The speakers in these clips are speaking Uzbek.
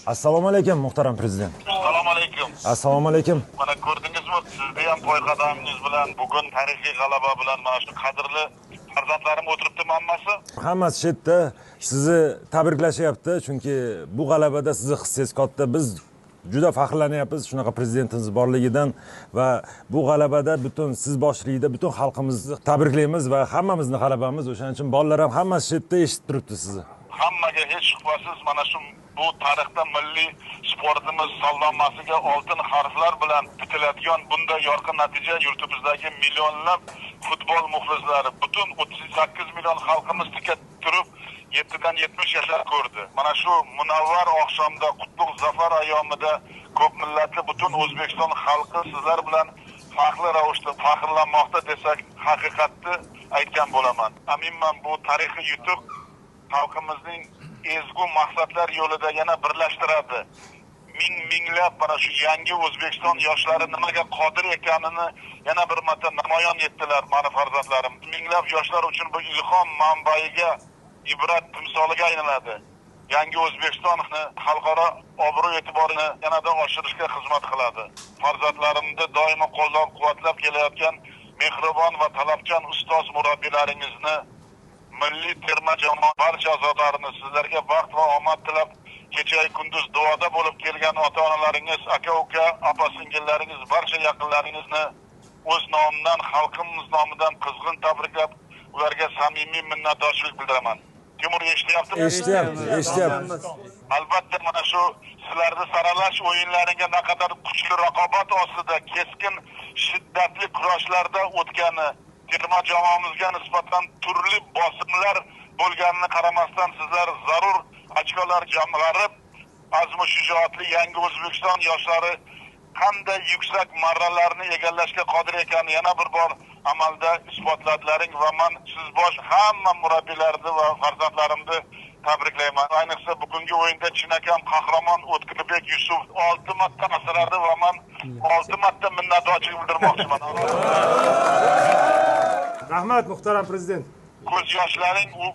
Assalomu alaykum, muhtaram prezident. Assalomu alaykum. Assalomu alaykum. Mana ko'rdingizmi, sizni ham poyqadamingiz bilan bugun tarixiy g'alaba bilan mana shu qadrli farzandlarim o'tiribdi hammasi. Hammasi shu yerda sizni tabriklashyapti, chunki bu g'alabada sizni hissangiz katta. Biz juda faxrlanyapmiz shunaqa prezidentimiz borligidan va bu g'alabada butun siz boshchiligida butun xalqimizni tabriklaymiz va hammamizni g'alabamiz. O'shaning uchun bolalar ham hammasi shu yerda eshitib turibdi sizni. Hammaga hech shubhasiz mana shu bu tarixda milliy sportimiz salnomasiga oltin harflar bilan bitiladigan bunday yorqin natija yurtimizdagi millionlab futbol muxlislari, butun 38 million xalqimiz tika turib 7dan 70 yashar ko'rdi. Mana shu munavvar oqshomda, qutlug' zafar ayyomida ko'p millatli butun O'zbekiston xalqi sizlar bilan faxrli ravishda faxrlanmoqda desak, haqiqatni aytgan bo'laman. Aminman, bu tarixiy yutuq xalqimizning ezgu maqsadlar yo'lida yana birlashtiradi. Ming minglab mana shu yangi O'zbekiston yoshlari nimaga qodir ekanini yana bir marta namoyon etdilar mani farzandlarim. Minglab yoshlar uchun bu ilhom manbaiga, ibrat timsoliga aylanadi. Yangi O'zbekistonni xalqaro obro' e'tiborini yanada oshirishga xizmat qiladi. Farzandlarimni doimo qo'llab-quvvatlab kelayotgan mehribon va talabchan ustoz murabbiylaringizni, milliy terma jamoa barcha a'zolarini sizlarga baxt va omad tilab, kecha kunduz duoda bo'lib kelgan ota-onalaringiz, aka-uka, opa-singillaringiz, barcha yaqinlaringizni o'z nomimdan, xalqimiz nomidan qizg'in tabriklab, ularga samimiy minnatdorchilik bildiraman. Timur, eshityaptimi? Eshityapti, eshityapti. Albatta, mana shu sizlarni saralash o'yinlariga naqadar kuchli raqobat ostida, keskin, shiddatli kurashlarda o'tgani, terma jamoamizga nisbatan turli bosimlar bo'lganini qaramasdan sizlar zarur ochkolar jamg'arib, azmu shijoatli yangi O'zbekiston yoshlari qanday yuksak marralarni egallashga qodir ekanini yana bir bor amalda isbotladilaring va man siz bosh hamma murabbiylarni va farzandlarimni tabriklayman. Ayniqsa bugungi o'yinda chinakam qahramon O'tkirbek Yusuf 6 marta asradi va man 6 marta minnatdorchilik bildirmoqchiman. Rahmat, muhtaram prezident. Ko'z yoshlaring u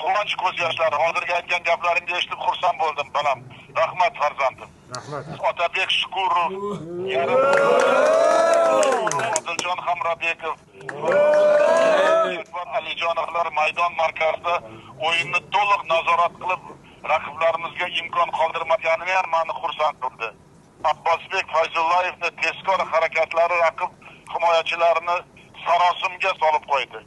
quvonch ko'z yoshlari. Hozirgi aytgan gaplaringni eshitib xursand bo'ldim, balam. Rahmat, farzandim. Rahmat. Otabek Shukurov, yarim Odiljon Hamrabekov, Akbar Alijonovlar maydon markazida o'yinni to'liq nazorat qilib, raqiblarimizga imkon qoldirmaganini ham meni xursand qildi. Abbosbek Fayzullayevni tezkor harakatlari raqib himoyachilarini sarosimga solib qo'ydi.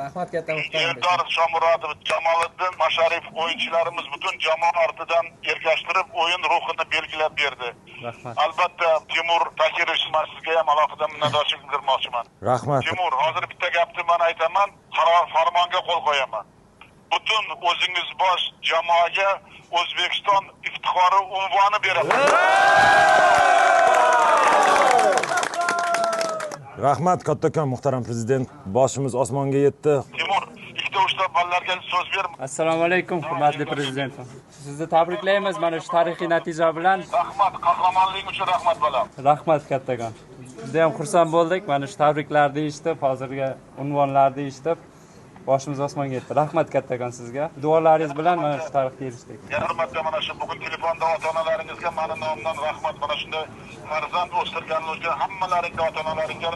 Rahmat katta, muhtaram. Eldor Shomurodov, Jamoliddin Masharif o'yinchilarimiz butun jamoa ortidan ergashtirib, o'yin ruhini belgilab berdi. Rahmat. Albatta, Timur Tahirovich, man sizga ham alohida minnatdorchilik bildirmoqchiman. Rahmat. Timur, hozir bitta gapni man aytaman, qaror farmonga qo'l qo'yaman. Butun o'zingiz bosh jamoaga O'zbekiston iftixori unvoni beraman. Rahmat kattakon, muhtaram prezident. Boshimiz osmonga yetdi. Timur, ikkita uchta bolalarga so'z ber. Assalomu alaykum, hurmatli prezident. Sizni tabriklaymiz mana shu tarixiy natija bilan. Rahmat, qahramonliging uchun rahmat, bolam. Rahmat kattakon. Juda ham xursand bo'ldik mana shu tabriklarni eshitib, hozirgi unvonlarni eshitib, boshimiz osmonga yetdi. Rahmat kattakon sizga. Duolaringiz bilan mana shu tarixga erishdik. Yana bir marta mana shu bugun telefonda ota-onalaringizga mani nomimdan rahmat. Mana shunday farzand o'stirganlar uchun hammalaringga, ota-onalaringga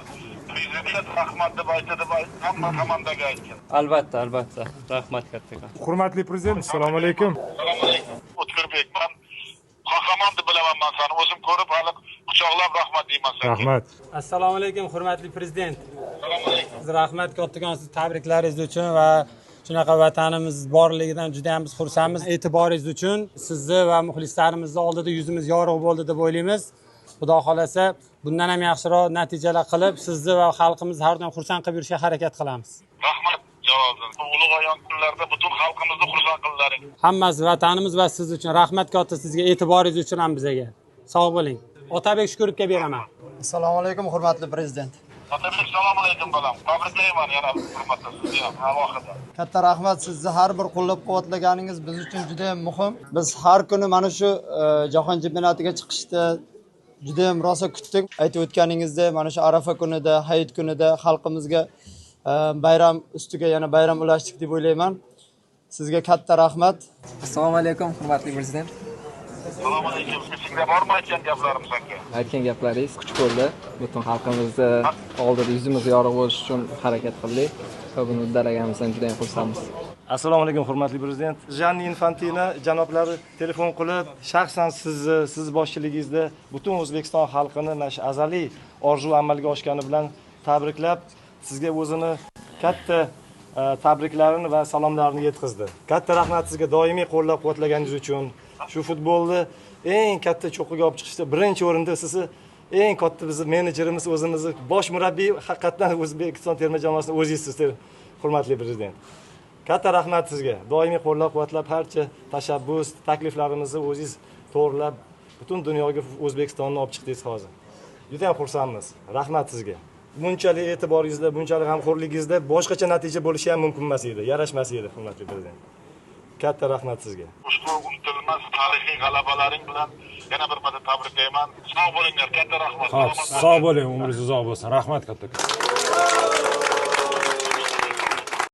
prezident rahmat deb aytdi deb hamma komandaga aytgan. Albatta, albatta. Rahmat kattakon. Hurmatli prezident, assalomu alaykum. Assalomu alaykum. O'tkirbek, man qahramon deb bilaman man seni. O'zim ko'rib hali quchoqlab rahmat deyman senga. Rahmat. Assalomu alaykum, hurmatli prezident. Assalomu alaykum. Rahmat kattakon siz tabriklaringiz uchun va shunaqa vatanimiz borligidan juda ham biz xursandmiz. E'tiboringiz uchun sizni va muxlislarimizni oldida yuzimiz yorug' bo'ldi deb o'ylaymiz. Xudo xolasa bundan ham yaxshiroq natijalar qilib, sizni va xalqimizni har doim xursand qilib yurishga harakat qilamiz. Rahmat, Jaloliddin. Bu ulug' ayon kunlarda butun xalqimizni xursand qildilaring. Hammasi vatanimiz va siz uchun. Rahmat katta sizga, e'tiboringiz uchun ham bizaga. Sog' bo'ling. Otabek Shukurovga beraman. Assalomu alaykum, hurmatli prezident. Otabek, assalomu alaykum, bolam. Tabriklayman yana bir marta sizni ham alohida. Katta rahmat, sizni har bir qo'llab-quvvatlaganingiz biz uchun juda ham muhim. Biz har kuni mana shu jahon chempionatiga chiqishni juda ham rosa kutdik. Aytib o'tganingizdek, mana shu Arafa kunida, hayit kunida xalqimizga bayram ustiga yana bayram ulashdik deb o'ylayman. Sizga katta rahmat. Assalomu alaykum, hurmatli prezident. Assalomu alaykum. Esingda bormi aytgan gaplarim senga? Aytgan gaplaringiz kuch bo'ldi. Butun xalqimizni oldida yuzimiz yorug' bo'lishi uchun harakat qildik va buni uddalaganimizdan juda ham xursandmiz. Assalomu alaykum, hurmatli prezident. Janni Infantino janoblari telefon qilib, shaxsan sizni, siz boshchiligingizda butun O'zbekiston xalqini mana shu azaliy orzu amalga oshgani bilan tabriklab, sizga o'zini katta tabriklarini va salomlarini yetkazdi. Katta rahmat sizga doimiy qo'llab-quvvatlaganingiz uchun. Shu futbolni eng katta cho'qqiga olib chiqishda birinchi o'rinda sizni, eng katta bizni menejerimiz, o'zimizni bosh murabbiy, haqiqatdan O'zbekiston terma jamoasini o'zingizsiz, hurmatli prezident. Katta rahmat sizga. Doimiy qo'llab-quvvatlab, barcha tashabbus, takliflarimizni o'zingiz to'g'rilab, butun dunyoga O'zbekistonni olib chiqdingiz hozir. Juda ham xursandmiz. Rahmat sizga. Bunchalik e'tiboringizda, bunchalik g'amxo'rligingizda boshqacha natija bo'lishi ham mumkin emas edi, yarashmas edi, hurmatli prezident. Katta rahmat sizga. Ushbu unutilmas tarixiy g'alabalaring bilan yana bir marta tabriklayman. Sog' bo'linglar, katta rahmat. Xo'p, sog' bo'ling, umringiz uzoq bo'lsin. Rahmat kattakon.